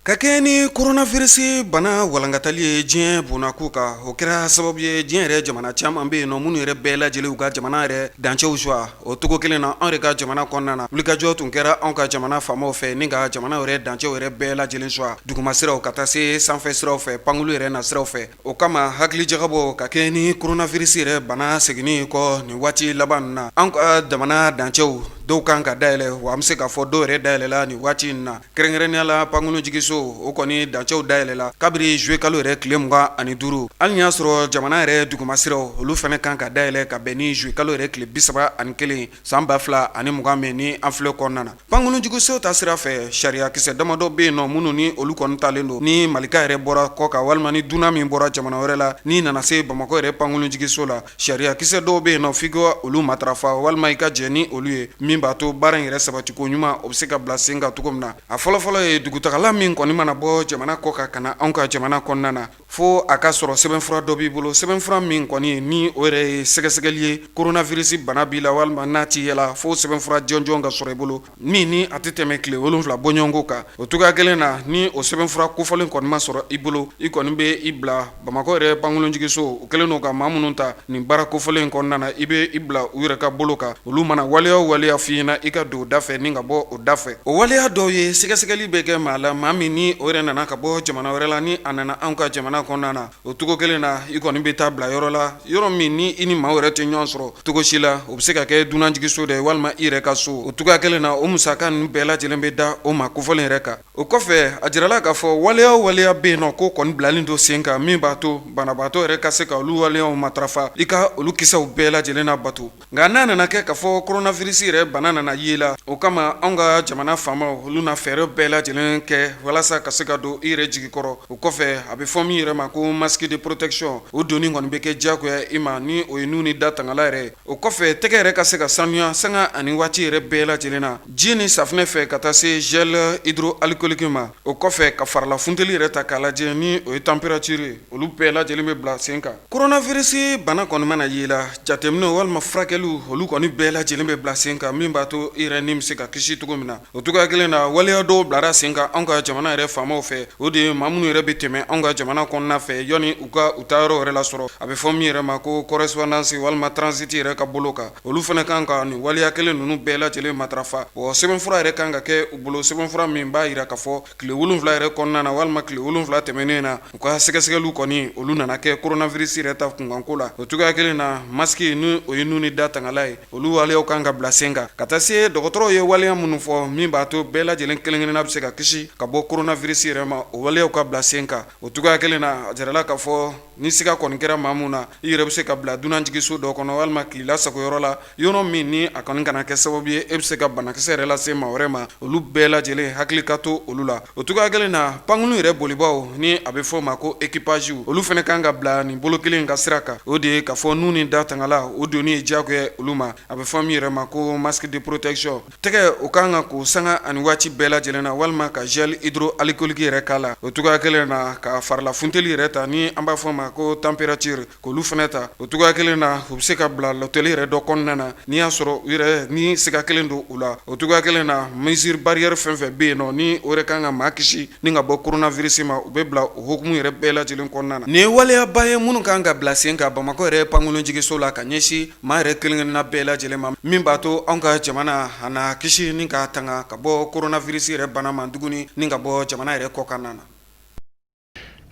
Ka kɛ ni coronavirus bana walankatali ye diɲɛ bonnako kan, o kɛra sababu ye diɲɛ yɛrɛ jamana caman bɛ yen nɔ minnu yɛrɛ bɛɛ lajɛlen u ka jamana yɛrɛ dancɛw suwa. O cogo kelen na, anw yɛrɛ ka jamana kɔnɔna na, wulikajɔ tun kɛra anw ka jamana faamaw fɛ ni ka jamana yɛrɛ dancɛw yɛrɛ bɛɛ lajɛlen suwa, duguma siraw ka taa se sanfɛ siraw fɛ, pankulu yɛrɛ na siraw fɛ. O kama, hakili jagabɔ ka kɛ ni coronavirus yɛrɛ bana seginni kɔ nin waati laban ninnu na, an ka jamana dancɛw dɔw kan ka dayɛlɛ, wa an bɛ se k'a fɔ dɔw yɛrɛ dayɛlɛla nin waati in na. Kɛrɛnkɛrɛnnenya la, pankulu jiginso, o kɔni dancɛw dayɛlɛla kabiri zuwɛn kalo yɛrɛ tile 25. Hali y'a sɔrɔ jamana yɛrɛ duguma siraw, olu fana kan ka dayɛlɛ ka bɛn ni zuwɛn kalo yɛrɛ tile 31 san 2020 min ni an filɛ kɔnɔna na. Pankulu jiginso ta sira fɛ, sariyakisɛ damadɔ bɛ yen nɔ minnu ni olu kɔni talen don. Ni malika yɛrɛ bɔra kɔ kan walima ni dunan min bɔra jamana wɛrɛ la, n'i nana se Bamakɔ yɛrɛ pankulu jiginso la, sariyakisɛ dɔw bɛ yen nɔ f'i ka olu matarafa walima i ka jɛn ni olu ye. Min min b'a to baara in yɛrɛ sabatiko ɲuman o bɛ se ka bila sen kan cogo min na. A fɔlɔfɔlɔ ye dugutagala min kɔni mana bɔ jamana kɔ kan ka na anw ka jamana kɔnɔna na, fo a ka sɔrɔ sɛbɛnfura dɔ b'i bolo, sɛbɛnfura min kɔni ni o yɛrɛ ye sɛgɛsɛgɛli ye coronavirus bana b'i la walima n'a t'i la, fo sɛbɛnfura jɔnjɔn ka sɔrɔ i bolo min ni a tɛ tɛmɛ tile 7 bɔɲɔgɔnko kan. O cogoya kelen na, ni o sɛbɛnfura kofɔlen kɔni ma sɔrɔ i bolo, i kɔni bɛ i bila Bamakɔ yɛrɛ pankurunjiginso, u kɛlen don ka maa minnu ta nin baara kofɔlen in kɔnɔna na, i bɛ i bila u yɛrɛ ka bolo kan. Olu mana waleya o waleya f'i ɲɛna, i ka don o da fɛ ni ka bɔ o da fɛ. O waleya dɔw ye sɛgɛsɛgɛli bɛ kɛ maa la, maa min ni o yɛrɛ nana ka bɔ jamana wɛrɛ la, ni a nana anw ka jamana kɔnɔna na. O cogo kelen na, i kɔni bɛ taa bila yɔrɔ la, yɔrɔ min ni i ni maa wɛrɛ tɛ ɲɔgɔn sɔrɔ cogo si la. O bɛ se ka kɛ dunanjiginso dɔ ye walima i yɛrɛ ka so. O cogoya kelen na, o musaka ninnu bɛɛ lajɛlen bɛ da o maa kofɔlen yɛrɛ kan. O kɔfɛ, a jirala k'a fɔ waleya o waleya bɛ yen nɔ ko kɔni bilalen don sen kan min b'a to banabaatɔ yɛrɛ ka se ka olu waleyaw matarafa, i ka olu kisɛw bɛɛ lajɛlen labato. Nka n'a nana kɛ k'a fɔ coronavirus yɛrɛ bana nana ye la, o kama anw ka jamana faamaw olu na fɛɛrɛ bɛɛ lajɛlen kɛ walasa ka se ka don i yɛrɛ jigi kɔrɔ. O kɔfɛ, a bɛ fɔ min yɛrɛ ma ko masque de protection, o donni kɔni bɛ kɛ diyagoya i ma, ni o ye nun ni da tangala yɛrɛ ye. O kɔfɛ, tɛgɛ yɛrɛ ka se ka sanuya sanga ani waati yɛrɛ bɛɛ lajɛlen na, ji ni safunɛ fɛ ka taa se gel hydroalcoolique ma. O kɔfɛ, ka farila funteni yɛrɛ ta k'a lajɛ, ni o ye température ye, olu bɛɛ lajɛlen bɛ bila sen kan. Coronavirus bana kɔni mana ye la, jateminɛ walima furakɛliw, olu kɔni bɛɛ lajɛlen bɛ bila sen kan min b'a to i yɛrɛ ni bɛ se ka kisi cogo min na. O cogoya kelen na, waleya dɔw bilara sen kan anw ka jamana yɛrɛ faamaw fɛ. O de ye maa minnu yɛrɛ bɛ tɛmɛ anw ka jamana kɔnɔna fɛ yanni u ka u taa yɔrɔ yɛrɛ lasɔrɔ, a bɛ fɔ min yɛrɛ ma ko correspondance walima transit yɛrɛ ka bolo kan, olu fana kan ka nin waleya kelen ninnu bɛɛ lajɛlen matarafa. Wa sɛbɛnfura yɛrɛ kan ka kɛ u bolo, sɛbɛnfura min b'a jira k'a fɔ tile 7 yɛrɛ kɔnɔna na walima tile 7 tɛmɛnen na, u ka sɛgɛsɛgɛliw kɔni olu nana kɛ coronavirus yɛrɛ ta kunkanko la. O cogoya kelen na, masque ni o ye nun ni da tangala ye, olu waleyaw kan ka bila sen kan ka taa se dɔgɔtɔrɔw ye waleya minnu fɔ min b'a to bɛɛ lajɛlen kelen-kelenna bɛ se ka kisi ka bɔ coronavirus yɛrɛ ma, o waleyaw ka bila sen kan. O cogoya kelen na, a jirala k'a fɔ ni siga kɔni kɛra maa min na, i yɛrɛ bɛ se ka bila dunanjiginso dɔ kɔnɔ walima k'i lasago yɔrɔ la, yɔrɔ min ni a kɔni kana kɛ sababu ye e bɛ se ka banakisɛ yɛrɛ lase maa wɛrɛ ma. Olu bɛɛ lajɛlen hakili ka to olu la. O cogoya kelen na, pankurun yɛrɛ bolibaaw ni a bɛ fɔ o ma ko équipage, olu fana kan ka bila nin bolo kelen ka sira kan. O de ye k'a fɔ nun ni da tangala, o donni ye diyagoya olu ma. A bɛ fɔ min yɛrɛ ma ko masque de protection, tɛgɛ o kan ka ko sanga ani waati bɛɛ lajɛlen na walima ka gel hydroalcoolique yɛrɛ k'a la. O cogoya kelen na, ka farila funteni yɛrɛ ta ni an b'a fɔ o ma ko température, k'olu fana ta. O cogoya kelen na, u bɛ se ka bila lɔtɛli yɛrɛ dɔ kɔnɔna na n'i y'a sɔrɔ u yɛrɛ ni siga kelen don u la. O cogoya kelen na, mesure barrière fɛn fɛn bɛ yen nɔ ni o yɛrɛ kan ka maa kisi ni ka bɔ coronavirus ma, u bɛ bila o hukumu yɛrɛ bɛɛ lajɛlen kɔnɔna na. Nin ye waleyaba ye minnu kan ka bila sen kan Bamakɔ yɛrɛ pankurunjiginso la ka ɲɛsin maa yɛrɛ kelen-kelenna bɛɛ lajɛlen ma, min b'a to anw ka jamana a na kisi ni ka tanga ka bɔ coronavirus yɛrɛ bana ma tuguni ni ka bɔ jamana yɛrɛ kɔkan na.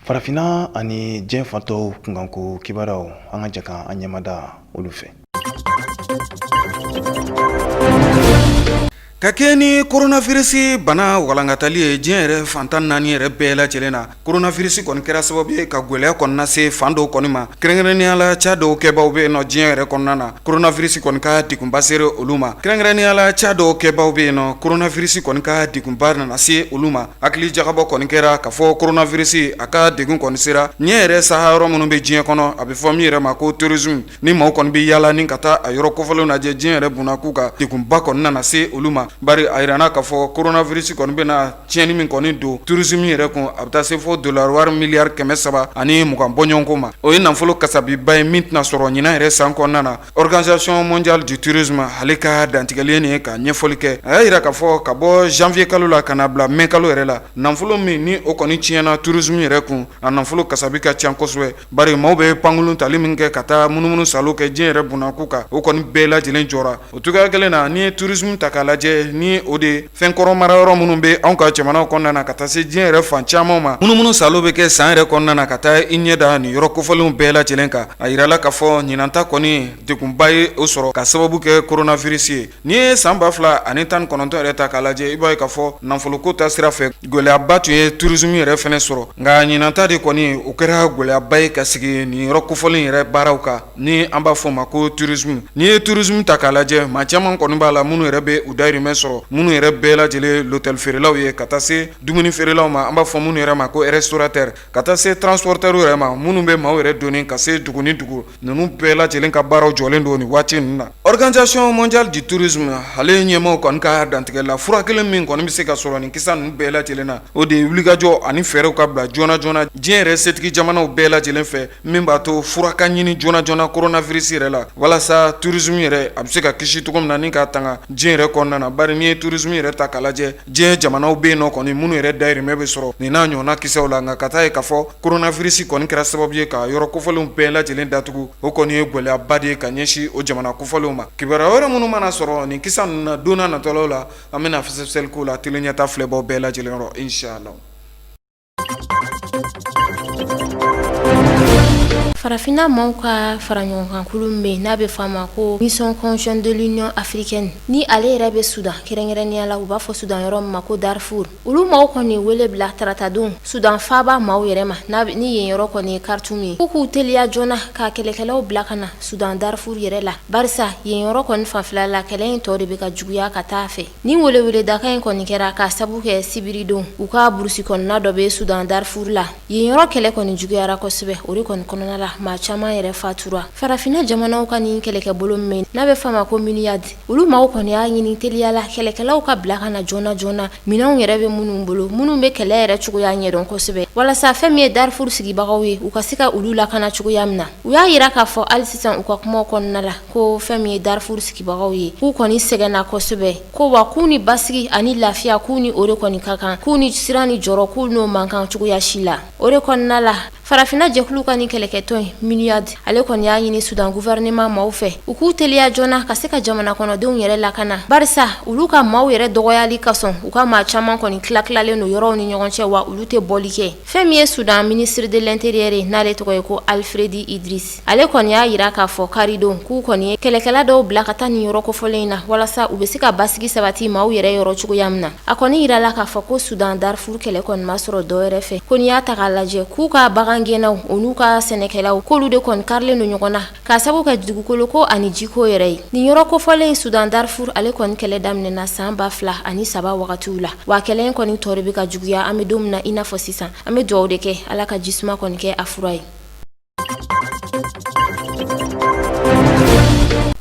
Farafinna ani diɲɛ fan tɔw kunkanko kibaruyaw, an ka jɛ ka an ɲɛmada olu fɛ. Ka kɛ ni coronavirus bana walankatali ye diɲɛ yɛrɛ fan 14 yɛrɛ bɛɛ lajɛlen na, coronavirus kɔni kɛra sababu ye ka gɛlɛya kɔni lase fan dɔw kɔni ma, kɛrɛnkɛrɛnnenya la ca dɔw kɛbaaw bɛ yen nɔ diɲɛ yɛrɛ kɔnɔna na, coronavirus kɔni ka degunba sera olu ma, kɛrɛnkɛrɛnnenya la ca dɔw kɛbaaw bɛ yen nɔ, coronavirus kɔni ka degunba nana se olu ma. Hakili jagabɔ kɔni kɛra k'a fɔ coronavirus a ka degun kɔni sera ɲɛ yɛrɛ saha yɔrɔ minnu bɛ diɲɛ kɔnɔ, a bɛ fɔ min yɛrɛ ma ko tourisme, ni maaw kɔni bɛ yaala ni ka taa a yɔrɔ kofɔlenw lajɛ diɲɛ yɛrɛ bunakun kan, degunba kɔni nana se olu ma, bari a jirana k'a fɔ coronavirus kɔni bɛna tiɲɛni min kɔni don tourisme yɛrɛ kun, a bɛ taa se fo dollar wari miliyari 320 bɔɲɔgɔnko ma. O ye nafolo kasabiba ye min tɛna sɔrɔ ɲinan yɛrɛ san kɔnɔna na. Organisation mondiale du tourisme ale ka dantigɛli ye nin ye ka ɲɛfɔli kɛ. A y'a jira k'a fɔ ka bɔ janvier kalo la ka na bila mai kalo yɛrɛ la, nafolo min ni o kɔni tiɲɛna tourisme yɛrɛ kun, a nafolo kasabi ka ca kosɛbɛ, bari maaw bɛ pankurun tali min kɛ ka taa munumunu salo kɛ diɲɛ yɛrɛ bunakun kan, o kɔni bɛɛ lajɛlen jɔra. O cogoya kelen na, n'i ye tourisme ta k'a lajɛ, ni o de fɛn kɔrɔ mara yɔrɔ minnu bɛ anw ka jamanaw kɔnɔna na ka taa se diɲɛ yɛrɛ fan caman ma, munumunu salo bɛ kɛ san yɛrɛ kɔnɔna na ka taa i ɲɛ da nin yɔrɔ kofɔlenw bɛɛ lajɛlen kan. A jirala k'a fɔ ɲinan ta kɔni degunba ye o sɔrɔ ka sababu kɛ coronavirus ye. N'i ye san 2019 yɛrɛ ta k'a lajɛ, i b'a ye k'a fɔ nafoloko ta sira fɛ gɛlɛyaba tun ye tourisme yɛrɛ fana sɔrɔ, nka ɲinan ta de kɔni o kɛra gɛlɛyaba ye ka sigi nin yɔrɔ kofɔlen yɛrɛ baaraw kan, ni an b'a fɔ o ma ko tourisme. N'i ye tourisme ta k'a lajɛ, maa caman kɔni b'a la minnu yɛrɛ bɛ u dahirimɛ dayirimɛ sɔrɔ, minnu yɛrɛ bɛɛ lajɛlen l'hôtel feerelaw ye, ka taa se dumuni feerelaw ma, an b'a fɔ minnu yɛrɛ ma ko restaurateur, ka taa se transporteur yɛrɛ ma, minnu bɛ maaw yɛrɛ doni ka se dugu ni dugu. Ninnu bɛɛ lajɛlen ka baaraw jɔlen don nin waati ninnu na. Organisation mondiale du tourisme ale ɲɛmaaw kɔni ka dantigɛ la, fura kelen min kɔni bɛ se ka sɔrɔ nin kisa ninnu bɛɛ lajɛlen na, o de ye wulikajɔ ani fɛɛrɛw ka bila joona joona diɲɛ yɛrɛ setigi jamanaw bɛɛ lajɛlen fɛ, min b'a to fura ka ɲini joona joona coronavirus yɛrɛ la, walasa tourisme yɛrɛ a bɛ se ka kisi cogo min na ni k'a tanga diɲɛ yɛrɛ kɔnɔna na. Bari n'i ye tourisme yɛrɛ ta k'a lajɛ, diɲɛ jamanaw bɛ yen nɔ kɔni minnu yɛrɛ dayirimɛ bɛ sɔrɔ nin n'a ɲɔgɔnna kisɛw la, nka ka taa ye k'a fɔ coronavirus kɔni kɛra sababu ye ka yɔrɔ kofɔlenw bɛɛ lajɛlen datugu, o kɔni ye gɛlɛyaba de ye ka ɲɛsin o jamana kofɔlenw ma. Kibaruya wɛrɛ minnu mana sɔrɔ nin kisa ninnu na don nataw la, an bɛna fɛsɛfɛsɛli k'o la Tele Ɲɛta filɛbaw bɛɛ lajɛlen yɔrɔ, inshallah. Farafinna maaw ka fara ɲɔgɔnkankulu min bɛ yen n'a bɛ fɔ a ma ko mission conjointe de l'Union africaine, ni ale yɛrɛ bɛ Sudan, kɛrɛnkɛrɛnnenya la u b'a fɔ Sudan yɔrɔ min ma ko Darfur, olu maaw kɔni wele bila taratadon Sudan faaba maaw yɛrɛ ma, ni yen yɔrɔ kɔni ye Khartoum ye, k'u k'u teliya joona ka kɛlɛkɛlaw bila ka na Sudan Darfur yɛrɛ la, barisa yen yɔrɔ kɔni fanfɛla la, kɛlɛ in tɔ de bɛ ka juguya ka taa a fɛ. Nin weleweledakan in kɔni kɛra k'a sabu kɛ sibiridon u ka burusi kɔnɔna dɔ bɛ Sudan Darfur la. Yen yɔrɔ kɛlɛ kɔni juguyara kosɛbɛ, o de kɔni kɔnɔna la maa caman yɛrɛ fatura. Farafinna jamanaw ka nin kɛlɛkɛbolo min n'a bɛ f'a ma ko MINUAD, olu maaw kɔni y'a ɲini teliya la kɛlɛkɛlaw ka bila ka na joona joona, minɛnw yɛrɛ bɛ minnu bolo, minnu bɛ kɛlɛ yɛrɛ cogoya ɲɛdɔn kosɛbɛ, walasa fɛn min ye Darfur sigibagaw ye, u ka se ka olu lakana cogoya min na. U y'a jira k'a fɔ hali sisan u ka kumaw kɔnɔna la ko fɛn min ye Darfur sigibagaw ye, k'u kɔni sɛgɛnna kosɛbɛ, ko wa k'u ni basigi ani lafiya, k'u ni o de kɔni ka kan, k'u ni siran ni jɔrɔ, k'u n'o man kan cogoya si la. O de kɔnɔna la, farafinna jɛkulu ka nin kɛlɛkɛtɔn in MINUAD, ale kɔni y'a ɲini Sudan gouvernement maaw fɛ, u k'u teliya joona ka se ka jamana kɔnɔdenw yɛrɛ lakana, barisa olu ka maaw yɛrɛ dɔgɔyali kosɔn, u ka maa caman kɔni tilatilalen don yɔrɔw ni ɲɔgɔn cɛ, wa olu tɛ bɔli kɛ. Fɛn min ye Sudan ministre de l'intérieur ye, n'ale tɔgɔ ye ko Alfredi Idris, ale kɔni y'a jira k'a fɔ karidon k'u kɔni ye kɛlɛkɛla dɔw bila ka taa nin yɔrɔ kofɔlen in na, walasa u bɛ se ka basigi sabati maaw yɛrɛ yɔrɔ cogoya min na. A kɔni jirala k'a fɔ ko Sudan Darfur kɛlɛ kɔni ma sɔrɔ dɔwɛrɛ fɛ, ko n'i y'a ta k'a lajɛ, k'u ka bagangɛnnaw, o n'u ka sɛnɛkɛlaw, k'olu de kɔni karilen don ɲɔgɔn na k'a sabu kɛ dugukolo ko ani jiko yɛrɛ ye. Nin yɔrɔ kofɔlen Sudan Darfur, ale kɔni kɛlɛ daminɛna san 2003 wagatiw la, wa kɛlɛ in kɔni tɔ de bɛ ka juguya an bɛ don min na i n'a fɔ sisan. An bɛ dugawu de kɛ Ala ka jisuma kɔni kɛ a fura ye.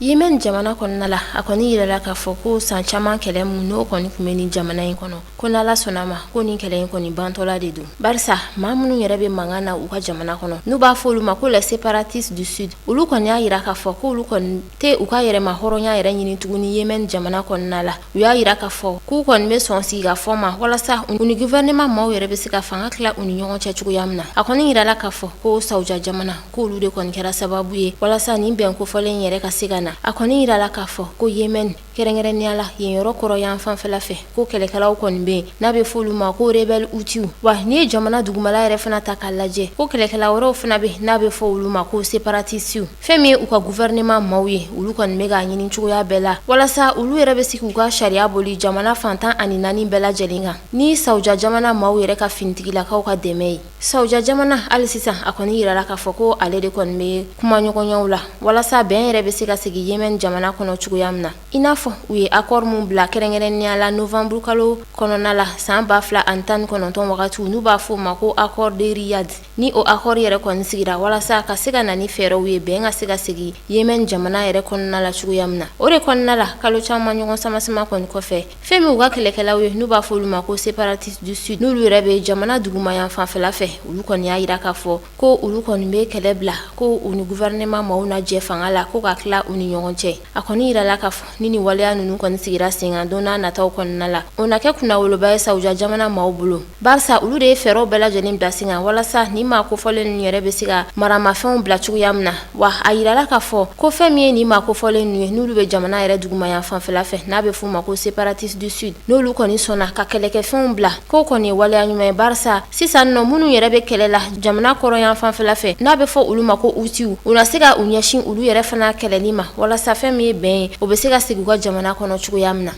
Yemen jamana kɔnɔna la, a kɔni yirala k'a fɔ ko san caman kɛlɛ min n'o kɔni tun bɛ nin jamana in kɔnɔ, ko n'Ala sɔnna ma, ko nin kɛlɛ in kɔni bantɔla de don, barisa maa minnu yɛrɛ bɛ mankan na u ka jamana kɔnɔ, n'u b'a fɔ olu ma ko les séparatistes du sud, olu kɔni y'a jira k'a fɔ ko olu kɔni tɛ u ka yɛrɛma hɔrɔnya yɛrɛ ɲini tuguni Yemen jamana kɔnɔna la. U y'a jira k'a fɔ k'u kɔni bɛ sɔn sigikafɔ ma, walasa u ni gouvernement maaw yɛrɛ bɛ se ka fanga tila u ni ɲɔgɔn cɛ cogoya min na. A kɔni yirala k'a fɔ ko Saudiya jamana, k'olu de kɔni kɛra sababu ye walasa nin bɛn kofɔlen yɛrɛ ka se ka na. A kɔni yirala k'a fɔ ko Yemen, kɛrɛnkɛrɛnnenya la yen yɔrɔ kɔrɔn fanfɛla fɛ, ko kɛlɛkɛlaw kɔni bɛ yen n'a bɛ fɔ olu ma ko rebelles Houthis. Wa n'i ye jamana dugumala yɛrɛ fana ta k'a lajɛ, ko kɛlɛkɛla wɛrɛw fana bɛ n'a bɛ fɔ olu ma ko séparatistes. Fɛn min ye u ka gouvernement maaw ye, olu kɔni bɛ k'a ɲini cogoya bɛɛ la walasa olu yɛrɛ bɛ se k'u ka sariya boli jamana fan 14 bɛɛ lajɛlen kan ni Saudiya jamana maaw yɛrɛ ka finitigilakaw ka dɛmɛ ye. Saudiya jamana hali sisan, a kɔni yirala k'a fɔ ko ale de kɔni bɛ kumaɲɔgɔnyaw la walasa bɛn yɛrɛ bɛ se ka segin Yemen jamana kɔnɔ cogoya min na, i n'a fɔ u ye accord min bila kɛrɛnkɛrɛnnenya la novembre kalo kɔnɔna la san 2019 wagatiw, n'u b'a fɔ o ma ko accord de Riyad. Ni o accord yɛrɛ kɔni sigira walasa ka se ka na ni fɛɛrɛw ye bɛn ka se ka segin Yemen jamana yɛrɛ kɔnɔna la cogoya min na. O de kɔnɔna la, kalo caman ɲɔgɔn samasama kɔni kɔfɛ, fɛn min u ka kɛlɛkɛlaw ye n'u b'a fɔ olu ma ko séparatistes du sud, n'olu yɛrɛ bɛ jamana dugumayan fanfɛla fɛ, olu kɔni y'a jira k'a fɔ ko olu kɔni bɛ kɛlɛ bila, ko u ni gouvernement maaw na jɛ fanga la, ko ka tila u ni ɲɔgɔn cɛ. A kɔni yirala k'a fɔ ni nin waleya ninnu kɔni sigira sen kan don n'a nataw kɔnɔna la, o na kɛ kunnawoloba ye Saudiya jamana maaw bolo, barisa olu de ye fɛɛrɛw bɛɛ lajɛlen bila sen kan walasa nin maa kofɔlen ninnu yɛrɛ bɛ se ka maramafɛnw bila cogoya min na. Wa a yirala k'a fɔ ko fɛn min ye nin maa kofɔlen ninnu ye, n'olu bɛ jamana yɛrɛ dugumaya fanfɛla fɛ n'a bɛ f'u ma ko séparatistes du sud, n'olu kɔni sɔnna ka kɛlɛkɛfɛnw bila, k'o kɔni ye waleya ɲuman ye, barisa sisan nɔ minnu yɛrɛ bɛ kɛlɛ la jamana kɔrɔyan fanfɛla fɛ n'a bɛ fɔ olu ma ko Houthis, u na se ka u ɲɛsin olu yɛrɛ fana kɛlɛli ma walasa fɛn min ye bɛn ye, o bɛ se ka segin u ka jamana kɔnɔ cogoya min na.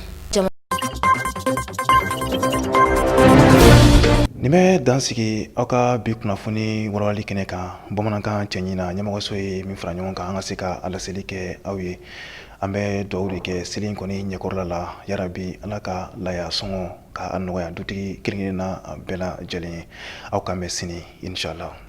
Nin bɛ dan sigi aw ka bi kunnafoni walawalali kɛnɛ kan bamanankan cɛɲi na. Ɲɛmɔgɔso ye min fara ɲɔgɔn kan an ka se ka a laseli kɛ aw ye. An bɛ dugawu de kɛ seli in kɔni ɲɛkɔrɔla la, yarabi Ala ka laya sɔngɔ k'a nɔgɔya dutigi kelen-kelenna bɛɛ lajɛlen ye. Aw k'an bɛn sini, inshallah.